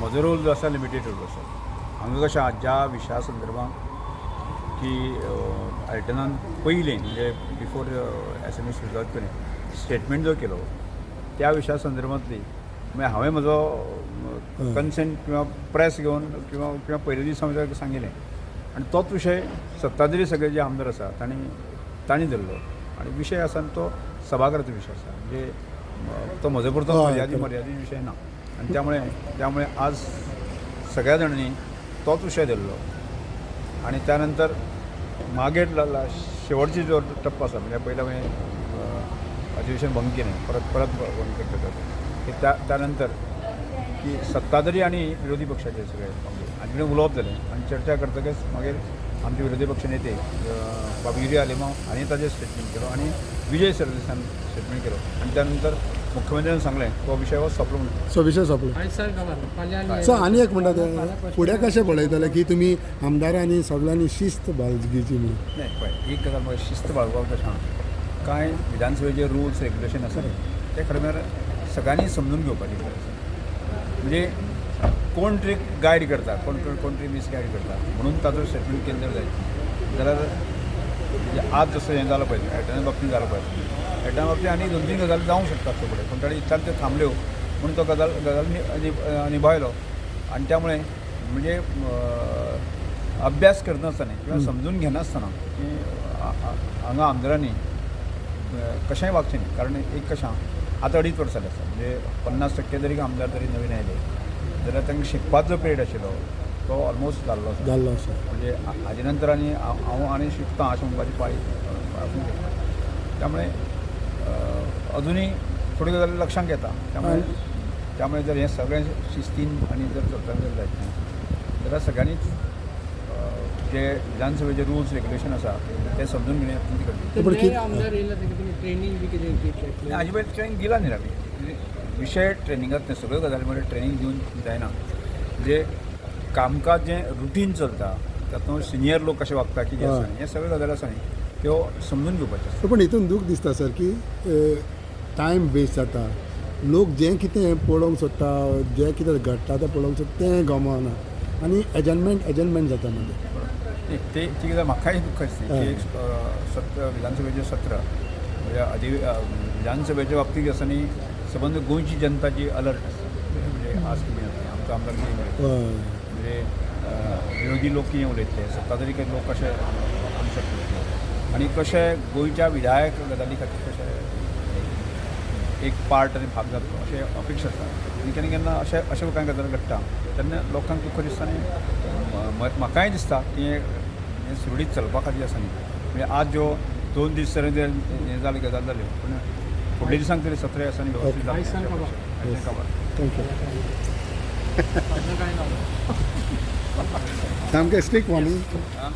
म्हजो रोल जो आसा लिमिटेड रोल आसा. हांगा कशें आहा, ज्या विशया संदर्भात की आल्टनान पयलीं म्हणजे बिफोर एसेंब्ली सुरू जावचे पयलीं स्टेटमेंट जो केलो त्या विशया संदर्भांतली, म्हणजे हांवें म्हजो कन्सेंट किंवा प्रेस घेवन किंवा किंवा पयले दीस हांवें ताका सांगिल्लें आनी तोच विशय सत्ताधारी सगळे जे आमदार आसा तांणी तांणी धरलो आनी विशय आसा आनी तो सभाघराचो विशय आसा, म्हणजे तो म्हजो पुरतो मर्यादीत मर्यादीत विशय ना. आनी त्यामुळे त्यामुळे आज सगळ्या जाणांनी तोच विशय धरलो आनी त्यानंतर मागीर शेवटची जो टप्पो आसा, म्हणजे पयलो मागीर अधिवेशन भंग केलें, परत परत भंग करतात की त्या त्यानंतर की सत्ताधारी आनी विरोधी पक्षाचे सगळे हांचे कडेन उलोवप जालें आनी चर्चा करतकच मागीर आमचे विरोधी पक्ष नेते बाब युरी आलेमांव हांणी ताजेर स्टेटमेंट केलो आनी विजय सरदेसायान स्टेटमेंट केलो आनी त्यानंतर मुख्यमंत्र्यान सांगलें तो विशय हो सोंपलो म्हणून. सो विशय सोंपलो. आयज सर खबर फाल्यां. सो आनी एक म्हणटा ते फुडें कशें पळयतले की तुमी आमदारांनी सगळ्यांनी शिस्त बाळगीची म्हणून? नाही, पळय, एक गजाल म्हाका शिस्त बाळगुपाक कशें आहा, कांय विधानसभेचे रुल्स रेग्युलेशन आसा ते खरें म्हळ्यार सगळ्यांनी समजून घेवपाची गरज आसा. म्हणजे कोण तरी गायड करता, कोण कोण तरी मिसगायड करता म्हणून ताजो स्टेटमेंट केलें जर जायत जाल्यार, म्हणजे आज जसं हें जालां पळय, एटर्नल बाबतींत जालां पळय, एटर्नल बाबतींत आनी दोन तीन गजाली जावंक शकतात त्यो फुडें, पूण ताणें इतल्यान त्यो थांबल्यो म्हणून तो गजाल गजाल निभायलो. आनी त्यामुळे म्हणजे अभ्यास करनासतना किंवा समजून घेनासतना की हांगा आमदारांनी कशेंय वागचें न्ही. कारण एक कशें आहा, आतां अडीच वर्सां जालीं आसा, म्हणजे 50% जरी आमदार जरी नवीन आयले जाल्यार तांकां शिकपाचो जो पिरियड आशिल्लो तो ऑलमोस्ट जाल्लो आसा. जाल्लो आसा. म्हणजे हाजे नंतर आनी हांव आनी शिकता अशें म्हणपाची पाळी आसूंक शकता. त्यामुळे अजुनूय थोड्यो गजाली लक्षांत येता. त्यामुळे त्यामुळे जर हें सगळें शिस्तीन आनी जर चलता जर जायत न्ही जाल्यार सगळ्यांनीच जे विधानसभेचे रुल्स रेग्युलेशन आसा ते समजून घेणे अत्यंत गरजेचें. पण कित- आमदार येयला तेका तुमी ट्रेनींग बी कितें दितले? हाजे पयलीं ट्रेनींग दिला न्ही आमी. विशय ट्रेनिंगात न्ही, सगळ्यो गजाली म्हळ्यार ट्रेनींग दिवन जायना. म्हणजे कामकाज जें रुटीन चलता तातूंत सिनियर लोक कशे वागता, कितें आसा, हें सगळ्यो गजाली आसा न्ही त्यो समजून घेवपाच्यो आसता. पण हितून दूख दिसता सर की टायम वेस्ट जाता. लोक जें कितें पळोवंक सोदता, जें कितें घडटा तें पळोवंक सोदता, तें गमना आनी एजर्नमेंट एजर्नमेंट जाता मागीर. न्ही, ते ती गजाल म्हाकाय दुख्ख दिसता की एक सत्र, विधानसभेचें सत्र म्हणजे विधानसभेच्या बाबतींत आसा न्ही, सबंद गोंयची जनता जी अलर्ट आसता, म्हणजे आज कितें जातलें, आमचो आमदार कितें उलयतलो, म्हणजे विरोधी लोक कितें उलयतले, सत्ताधारी लोक कशे आमचे उलयतले आनी कशे गोंयच्या विधायक गजाली खातीर कशे एक पार्ट आनी भाग जातलो अशें अपेक्षा आसता. आनी केन्ना केन्ना अशें अशें कांय गजाली घडटा तेन्ना लोकांक दुख्ख दिसता आनी म्हाकाय दिसता की हें सुरळीत चलपा खातीर आसा न्ही, म्हणजे आज ज्यो 2 दीस तरी ते हें जालें, गजाल जाल्यो, पूण फुडल्या दिसांक तरी सत्र आसा न्ही वेवस्थीत आयज सांग जातलें. बाबा. आयज सांग बाबा. Thank you. फाटलें कांय ना. सामकें स्ट्रिक्ट वॉर्निंग. आं.